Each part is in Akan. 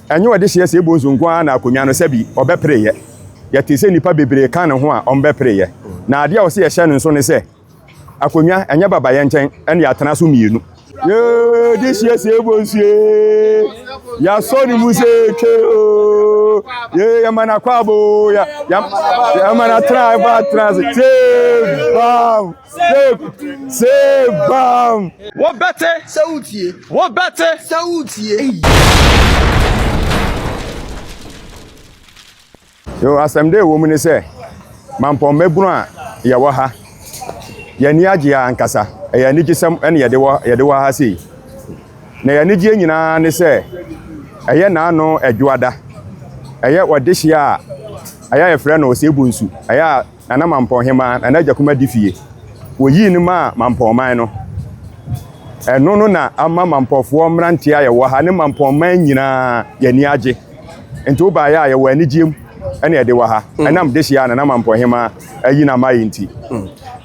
Ɛnyɛ ɔde hyeɛ sɛ Bonsu nko ara na akonnwa no sɛbi ɔbɛpereeɛ. Yɛte sɛ nnipa bebree ka ne ho a ɔmbɛpereeɛ. Na adeɛ a ɔsɛ yɛhyɛ no nso ne sɛ, akonnwa ɛnyɛ baba yɛn nkyɛn ɛne yɛatena so mmienu. Yee de hyeɛ sɛ Bonsu ee, yɛasɔ ne mu sɛ twe oo, yee yɛma no akwaaba oo, yɛma no atena ɛba atena ase, tee bam. Save! Save! Bam! Wobɛte. Sɛ wotie. Wobɛte. Sɛ wotie. Yo, asɛm dɛ ɛwɔ mu ne sɛ, Mampɔn mmabunu a yɛwɔ ha, yɛn ani agye ankasa. Ɛyɛ anigyesɛm na yɛde wɔ yɛde wɔ ha sei. Na yɛn anigyeɛ nyinaa ne sɛ, ɛyɛ n'ano adwoada. Ɛyɛ ɔdehyeɛ a ɛyɛ a yɛfrɛ no Osei-Bonsu. Ɛyɛ a Nana Mampɔn Hemaa, Nana Agyakuma di fie. Wɔyii no maa Mampɔn man no. Ɛno no na ama Mampɔfoɔ mmeranteɛ a yɛwɔ ha ne Mampɔn man nyinaa yɛn ani agye. Nti wobaeɛ a yɛwɔ anigyeɛ mu ɛna yɛde wɔ ha. Ɛnam dehyeɛ a Nana Mampɔn Hemaa ayi no ama yɛn nti.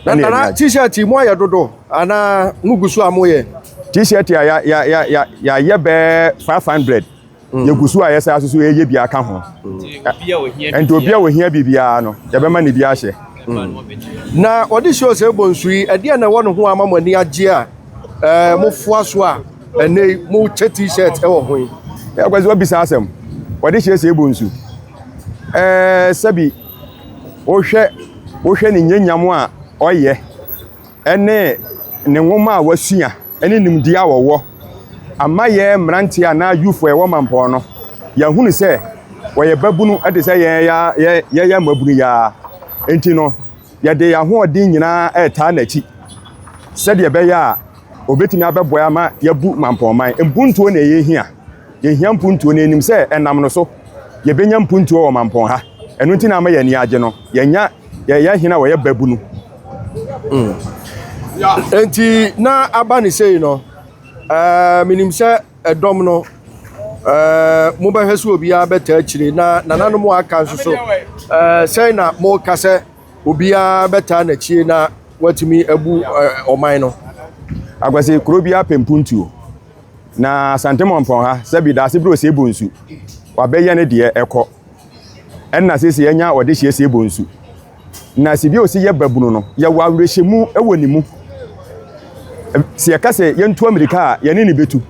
Na Ɛna yɛn ani Nana agye. T-shirt yi mo ayɛ dodo anaa mo gu so a moyɛ? T-shirt a yɛayɛ bɛɛ 500. Yɛgu so a yɛsan nso so yɛyɛ bi aka ho. Nti obi a ohia biribiara no, yɛbɛma ne bi ahyɛ. Na ɔde hyɛ ɔsɛ bɔ nsu yi, ɛdeɛ na ɛwɔ ne ho ama mo ani agye a ɛɛ mofoa so a ɛnɛ yi mokyɛ T-shirt ɛwɔ ho yi? Ɛkwasi wabisa asɛm. Wɔde hyɛ sɛ bɔ nsu. Ɛɛ sɛbi wohwɛ wohwɛ ne nyanyam a ɔyɛ ɛne ne nwoma a wasua ne nimdeɛ a wɔwɔ ama yɛn mmeranteɛ anaa youth a ɛwɔ Mampɔn no, yɛahunu sɛ wɔyɛ babunu te sɛ yɛn ya yɛ yɛyɛ mmabunu yi ara. Nti no, yɛde yɛn ahoɔden nyinaa retaa n'akyi sɛdeɛ ɛbɛyɛ a obetumi abɛboa ama yɛabu Mampɔn man. Mpuntuo na yɛhia. Yɛhia mpuntuo na yɛnim sɛ ɛnam no so yɛbɛnya mpuntuo wɔ Mampɔn ha. Ɛno nti na ama yɛn ani agye no. Yɛnya yɛyɛ hene a wɔyɛ babunu. Enti na aba ne sei no, ɛɛ menim sɛ ɛdɔm no ɛɛ mobɛhwɛ sɛ obiara bɛtaa akyire na nananom a aka nso so ɛɛ sɛn na moka sɛ obiara bɛtaa n'akyire na watumi abu ɛɛ ɔman no. Akwasi, kuro biara pɛ mpuntuo. Na Asante Mampɔn ha, sɛbi daase bere ose bonsu, wabɛyɛ ne deɛ ɛkɔ. Ɛnna seesei anya ɔde hyeɛ bonsu. Na sɛ bi a ɔsi yɛ babunu no, yɛwɔ awerɛhyɛmu wɔ ne mu. Sɛ yɛka sɛ yɛntu amirika a, yɛne ne bɛtu.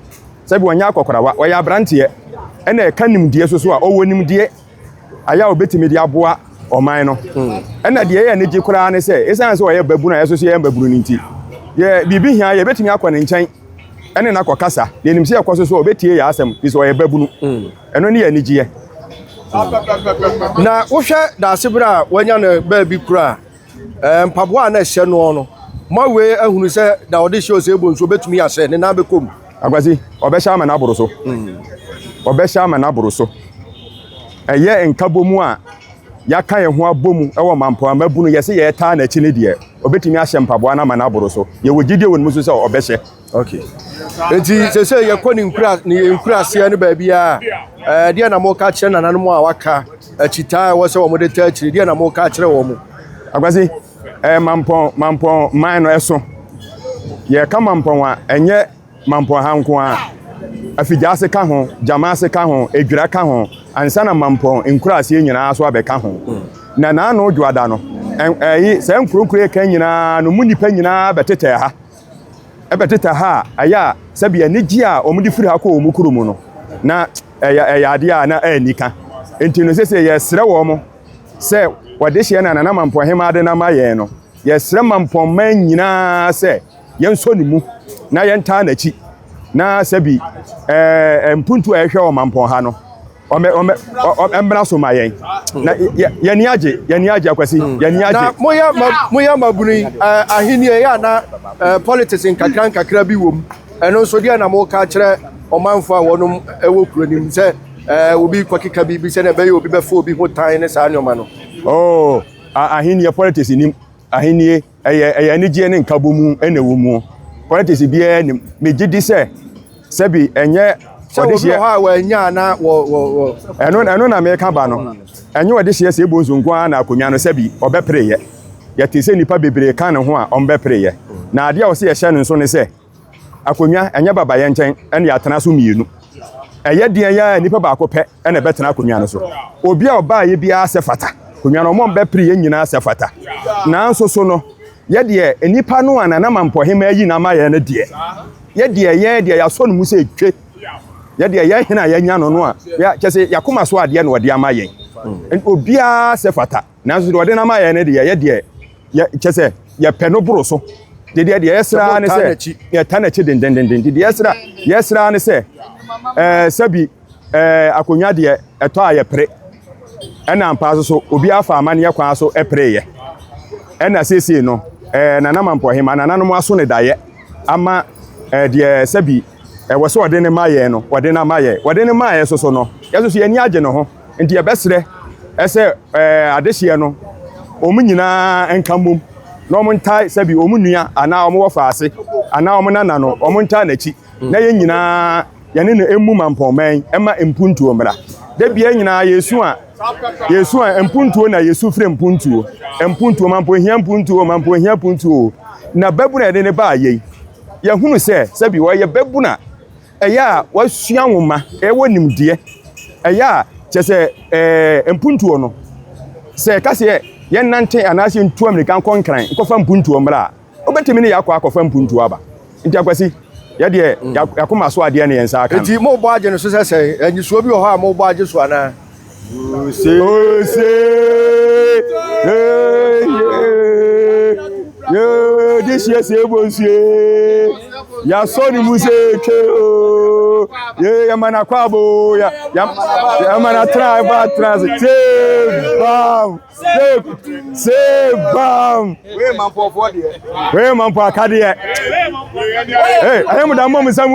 Sɛbi ɔnyɛ akɔkorawa, ɔyɛ aberanteɛ. Ɛna ɛka nimdeɛ so so a, ɔwɔ nimdeɛ ayɛ a ɔbɛtumi de aboa ɔman no. Ɛna deɛ ɛyɛ anigye koraa ne sɛ, ɛsiane sɛ ɔyɛ babunu a yɛso so yɛyɛ babunu no nti, yɛ biribi hia yɛbɛtumi akɔ ne nkyɛn ɛne no akɔkasa. Yɛnim sɛ yɛkɔ so so a ɔbɛtie yɛn asɛm, firi sɛ ɔyɛ babunu. Ɛno ne yɛ anigyeɛ. Na wohwɛ daase berɛ a wanya no baabi kura a, mpaboa a na ɛhyɛ noɔ no, moawei ahunu sɛ da ɔde hyɛ ɔsɛ bɔ nsuo bɛtumi ahyɛ ne nan bɛkɔ mu. Akwasi, ɔbɛhyɛ ama no aboro so. Ɔbɛhyɛ ama no aboro so. Ɛyɛ nkabom a yɛaka yɛn ho abɔ mu wɔ Mampɔn Amabunu, yɛsɛ yɛtaa n'akyi no deɛ, ɔbɛtumi ahyɛ mpaboa no ama no aboro so. Yɛwɔ gyidie wɔ ne mu so sɛ ɔbɛhyɛ. Okay. Nti sese yɛkɔ ne nkura ne nkuraseɛ no baabi a ɛɛ deɛ na moka kyerɛ nananom a waka akyitaa a ɛwɔ sɛ wɔn de taa akyire deɛ na moka kyerɛ wɔn. Akwasi, ɛɛ Mampɔn Mampɔn man no ɛso. Yɛka Mampɔn a ɛnyɛ Mampɔn ha nko ara. Afigyaase ka ho, Gyamaase ka ho, Edwira ka ho, ansa na Mampɔn nkuraseɛ nyinaa so abɛka ho. Na n'ano dwoada no, ɛyi saa nkuronkuro yɛka nyinaa no mu nnipa nyinaa bɛtetɛɛ ha. Ɛbɛtetɛ ha a, ɛyɛ a sɛbi anigye a wɔde firi ha kɔ wɔn kuro mu no, na ɛyɛ ɛyɛ adeɛ a na ɛnni ka. Nti no sese yɛsrɛ wɔn sɛ wɔde hyɛ na Nana Mampɔn Hemaa de no ama yɛn no, yɛsrɛ Mampɔn man nyinaa sɛ yɛnsɔ ne mu na yɛntaa n'akyi na sɛbi ɛɛ mpuntu a ɛhwɛ wɔ Mampɔn ha no, ɔmɛ ɔmɛ ɔmmra so ma yɛn na yɛni agye, yɛni agye Akwasi, yɛni agye. Na moyɛ ma moyɛ mabunu yi ahenni yɛ ana politics nkakra nkakra bi wɔ mu, ɛno nso deɛ na moka kyerɛ ɔmanfo a wɔnom ɛwɔ kuro nim sɛ obi kɔkeka biribi sɛ na ɛbɛyɛ obi bɛfa obi ho tan ne saa nneɛma no. Oh, ahenni politics nim ahenni ɛyɛ ɛyɛ anigyeɛ ne nkabɔ mu ɛna ɛwɔ mu. Politics biara nim. Megye di sɛ sɛbi ɛnyɛ sɛ obi wɔ hɔ a wɔanya ana wɔ wɔ wɔ. Ɛno ɛno na meka ba no. Ɛnyɛ ɔde hyɛ sɛ ebo nso nko ara na akonnwa no sɛbi ɔbɛpereyɛ. Yɛte sɛ nnipa bebree ka ne ho a ɔmbɛpereyɛ. Na adeɛ a ɔsɛ yɛhyɛ no nso ne sɛ akonnwa ɛnyɛ baba yɛn nkyɛn ɛne yɛatena so mmienu. Ɛyɛ deɛn ara a, nipa baako pɛ na ɛbɛtena akonnwa no so. Obi a ɔbaeɛ biara sɛ fata. Akonnwa no, wɔn a wɔbɛpere yɛn nyinaa sɛ fata. Nanso so no, yɛ deɛ nnipa no a Nana Mampɔhemmaa ayi no ama yɛn no deɛ, yɛ deɛ yɛn deɛ yɛasɔ no mu sɛ twe. Yɛ deɛ yɛn hene a yɛanya no no a, kyɛ sɛ yɛakoma so adeɛ na ɔde ama yɛn. Obiara sɛ fata. Nanso deɛ ɔde no ama yɛn no deɛ, yɛ deɛ yɛ kyɛ sɛ yɛpɛ no boro so. Deɛ deɛ deɛ yɛsrɛ ara ne sɛ yɛta n'akyi dendendenden. Deɛ yɛsrɛ yɛsrɛ ara ne sɛ ɛɛ sɛbi ɛɛ akonnwa deɛ ɛtɔ a yɛpere. Ɛna ampa nso so obi afa amanneɛ kwan so ɛpereeɛ. Ɛna seesei no ɛɛ Nana Mampɔhema nananom aso ne daeɛ ama ɛɛ deɛ sɛbi ɛwɔ sɛ ɔde no ma yɛn no ɔde no ama yɛn. Ɔde no maa yɛn nso so no yɛn nso so yɛn ani agye ne ho. Nti yɛbɛsrɛ sɛ adehyeɛ no wɔn nyinaa nka mmom na wɔn ntae sɛbi wɔn nua anaa wɔn wɔfa ase anaa wɔn nana no wɔn ntae n'akyi na yɛn nyinaa yɛne no emu mampɔnman ɛma mpuntuo mmra. Da bia nyinaa yɛsu a yɛsu a mpuntuo na yɛsu frɛ mpuntuo mpuntuo mampɔn hia mpuntuo mampɔn hia mpuntuo na babunu a yɛde ne baa yei yɛhunu sɛ sɛbi wɔyɛ babunu a Ɛyɛ a wasua nwoma, ɛwɔ nimdeɛ. Ɛyɛ a kyerɛ sɛ ɛɛ mpuntuo no, sɛ ɛka sɛ yɛnnante anaasɛ yɛntu amirika nkɔ Nkran nkɔfa mpuntuo mmra a, wobɛtumi ne yɛakɔ akɔfa mpuntuo aba. Nti Akwasi, yɛdeɛ mm. yɛakoma so adeɛ ne yɛn nsa aka no. Nti mobɔ agye no so sɛ sɛn? Anyisoɔ bi wɔ hɔ a mobɔ agye so anaa? Ose, ose, ye, ye, di siesie bonsie, yasɔ ne mu sɛ twe o, ye, yɛma na kɔ abo, ya, ya, yɛma na tra ba tra se, se bam, se, se bam. Wei ma mpɔfoɔ deɛ. Wei ma mpɔ akadeɛ. Hey, ɛyɛ mo da mmɔ mo nsam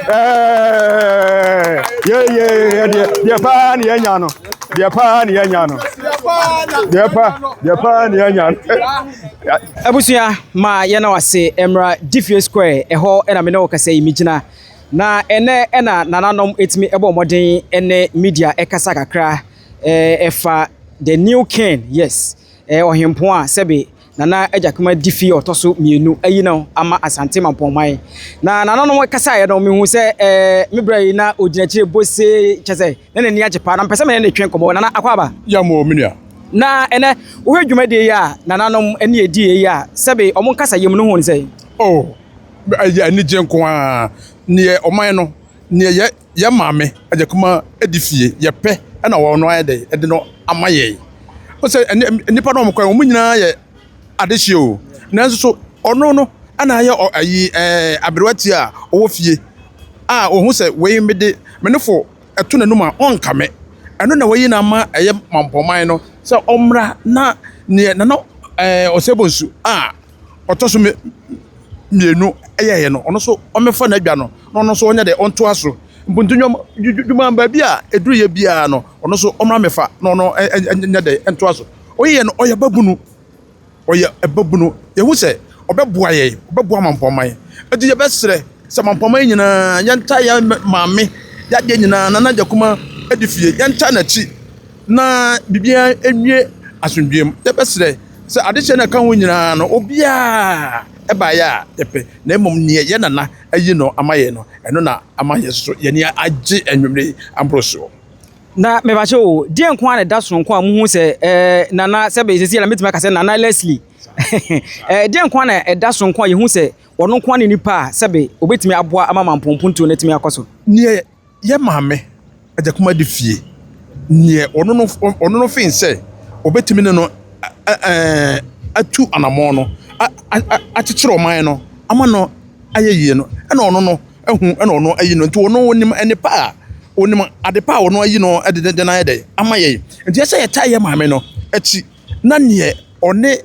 ɛɛ ye ye ye deɛ deɛ paa ne yɛnya no deɛ paa ne yɛnya no deɛ paa deɛ paa ne yɛnya no. Abusua ma yɛn wase mmra Difie Square ɛhɔ ɛna me ne wo kasa yi megyina na ɛnɛ ɛna nananom ɛtumi ɛbɔ mmɔden ɛne media ɛkasa kakra ɛfa the new king yes Ɛyɛ ɔhempɔn a sɛbe Nana Agyakoma di fie a ɔtɔ so mmienu ayi no ama Asante Mampɔnman. Na nananom kasaeɛ no, mehu sɛ ɛɛ me bra yi na ɔgyina akyire bɔ se kyɛ sɛ na n'ani agye paa. Na mepɛ sɛ me ne no twe nkɔmmɔ. Nana akɔ aba? Ya mo, me nua. Na ɛnɛ, wohwɛ dwumadie yi a nananom ne ɛdiiɛ yi a, sɛbe wɔn nkasayɛ mu no, wohu no sɛn? Oh, ɛyɛ anigye nko ara. Neɛ ɔman no, neɛ yɛ Yɛn maame Agyakuma di fie, yɛpɛ na wɔn ayɛ dɛ de no ama yɛn. Wohu sɛ nnipa no a wɔkɔɛ wɔn nyinaa yɛ adehyeɛ o, nanso so ɔno no na ayɛ ayi ɛɛ aberewa a ɔwɔ fie a ɔhu sɛ wei mede me nofo ɛto n'anum a ɔnka me. Ɛno na wayi no ama ɛyɛ mampɔman no sɛ ɔmmra na neɛ Nana ɛɛ Ɔsɛbonsu a ɔtɔ so mmienu yɛeɛ no, ɔno nso ɔmmɛfa n'adwa no na ɔno nso ɔnyɛ dɛ ɔntoa so. Mpuntu nnwom dwuma baabi a ɛduruyɛ biara no, ɔno nso ɔmmra mmɛfa na ɔno nyɛ dɛ ntoa so. Ɔyɛ no, ɔyɛ babunu. Ɔyɛ babunu. Yɛhu sɛ ɔbɛboa yɛn, ɔbɛboa Mampɔnman. Enti yɛbɛsrɛ sɛ Mampɔnman nyinaa yɛntaa yɛn maame, yɛadeɛ nyinaa, Nana Gyakuma adi fie, yɛntaa n'akyi na biribiara nwie asomdwoeɛ mu. Yɛbɛsrɛ sɛ adehyeɛ no a ɛka ho nyinaa no, obiara baeɛ a yɛpɛ, na mmom neɛ yɛn nana ayi no ama yɛn no, ɛno na ama yɛn nso yɛn ani agye anwummerɛ yi aboro soɔ. Na mepakyɛ o, deɛ nko ara na ɛda sononko a muhu sɛ ɛɛ nana sɛbe sisi na metumi aka sɛ nana Leslie ɛɛ deɛ nko ara na ɛda sononko a yɛhu sɛ ɔno nko ara ne nipa a sɛbe obetumi aboa ama mampɔnpuntuo no atumi akɔ so. Neɛ Yɛ maame Agyakuma de fie neɛ ɔno no ɔno no fen sɛ ɔbɛtumi ne no atu anamɔn no akyekyere ɔman no ama no ayɛ yie no ɛna ɔno no ahu ɛna ɔno ayi no nti ɔno ɔnim nnepa a ɔnim ade pa a ɔno ayi no de de no ayɛ dɛ ama yɛn nti ɛsɛ yɛtaa yɛ maame no akyi na neɛ ɔne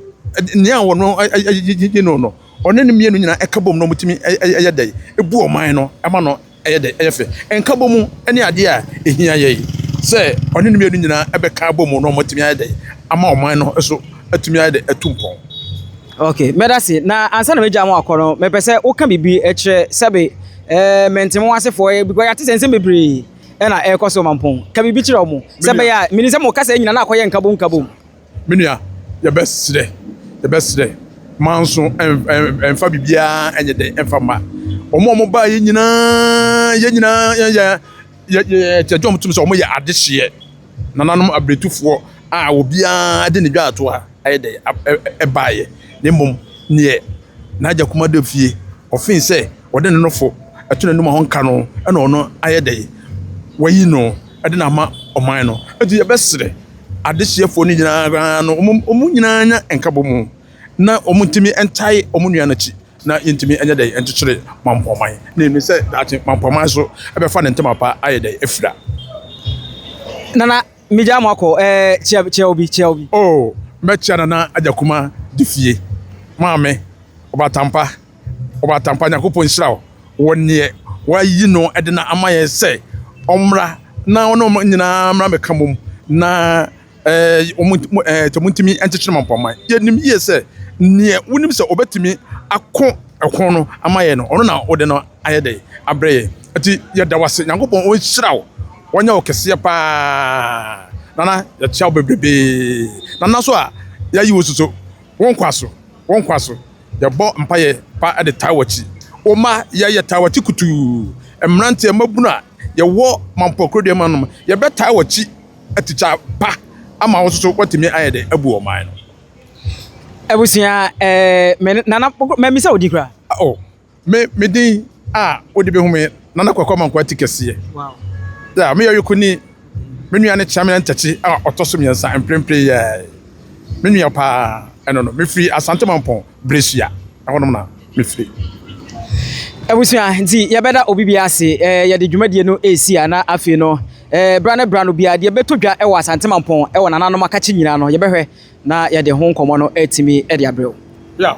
nea ɔno ayi no no ɔne ne mmienu nyinaa ɛka bom na wɔtumi ɛyɛ dɛ ebu ɔman no ɛma no ɛyɛ dɛ, ɛyɛ fɛ. Nkabom ne adeɛ a ɛhia yɛn sɛ ɔne ne mmienu nyinaa bɛka abɔ mu na wɔatumi ayɛ dɛ ama ɔman no so atumi ayɛ dɛ atu mpɔn. Ok, mɛda se. Na ansa na mɛgya mo akɔ no, mepɛ sɛ woka biribi kyerɛ sɛbe eh, mente mo asefoɔ, because yɛate sɛ nsɛm bebree ɛna ɛrekɔ so Mampɔn. Ka biribi kyerɛ wɔn, sɛ ɛbɛyɛ a, menim sɛ mo kasa nyina na akɔyɛ nkabom nkabom. Me nua, yɛbɛsrɛ, yɛbɛsrɛ, manso ɛmfa biribiara ɛnyɛ dɛ ɛmfa mma. Wɔn a wɔn baeɛ nyinaa, yɛn nyinaa yɛ yɛ yɛ yɛ yɛgye wɔn tom sɛ wɔyɛ adehyeɛ. Nananom abiretufoɔ a obiara de ne dwaatoa ayɛ dɛ ɛbaeɛ. Na mmom neɛ n'agya kuma da fie, ɔfee sɛ ɔde ne nofo ɛto n'anum a ɔnka no ɛna ɔno ayɛ dɛ wayi no de no ama ɔman no. Enti yɛbɛsrɛ adehyeɛfoɔ no nyinaa no, wɔn nyinaa nya nkabɔmu na wɔntumi ntae wɔn nua no akyi na yɛntumi nyɛ dɛn nkyekyere Mampɔman. Na yɛnim sɛ daakye Mampɔman nso bɛfa ne ntoma pa ayɛ dɛn afira. Nana, megyaa mo akɔ ɛɛ kyia kyia obi kyia obi. Oh, mɛkyia Nana Agyakuma Difie, Maame, Ɔbatampa. Ɔbatampa Nyankopɔn nhyira wo wɔ neɛ wayi no de no ama yɛn sɛ ɔmmra na ɔne wɔn nyinaa mmra mmɛka mmom na ɛɛ wɔn ɛɛ sɛ wɔntumi nkyekyere mampɔman. Yɛnim yie sɛ neɛ wonim sɛ ɔbɛtumi ako ɛko no ama yɛn no, ɔno na wode no ayɛ dɛ abrɛ yɛn. Nti yɛda wo ase. Nyankopɔn ɔnhyira wo. Ɔnyɛ wo kɛseɛ paa. Nana, yɛkyia wo bebrebee. Nana so a yɛayi wo soso, wo nkwa so, wo nkwa so. Yɛbɔ mpaeɛ pa de taa w'akyi. Wo mma, yɛyɛ taa w'akyi kutuu. Mmeranteɛ, mmabunu a yɛwɔ Mampɔ kurodua mu hanom, yɛbɛtaa w'akyi atikya pa ama wo nso so woatumi ayɛ dɛ abu ɔman no. Abusua, eh, me nana, mɛmisa wo din koraa. Oh, Me me din a wode bɛhu me Nana Kwaku Amankwaa Ti Kɛseɛ. Wow. Yeah, meyɛ Ɔyɔkoni. Me nua ne Kyamena Ntakyi a ɔtɔ so mmiɛnsa mprempren yi ara yi. Me nua paa ɛno no. Mefiri Asante Mampɔn, Bresua. Ɛhɔnom na mefiri. Abusua, nti yɛbɛda obi biara ase. Eh, yɛde dwumadie no resi a na afei no, eh, bra ne bra no biara deɛ ɛbɛtɔ dwa wɔ Asante Mampɔn wɔ nananom akakye nyinaa no, yɛbɛhwɛ na yɛde ho nkɔmmɔ no atumi de abrɛ wo. Yeah.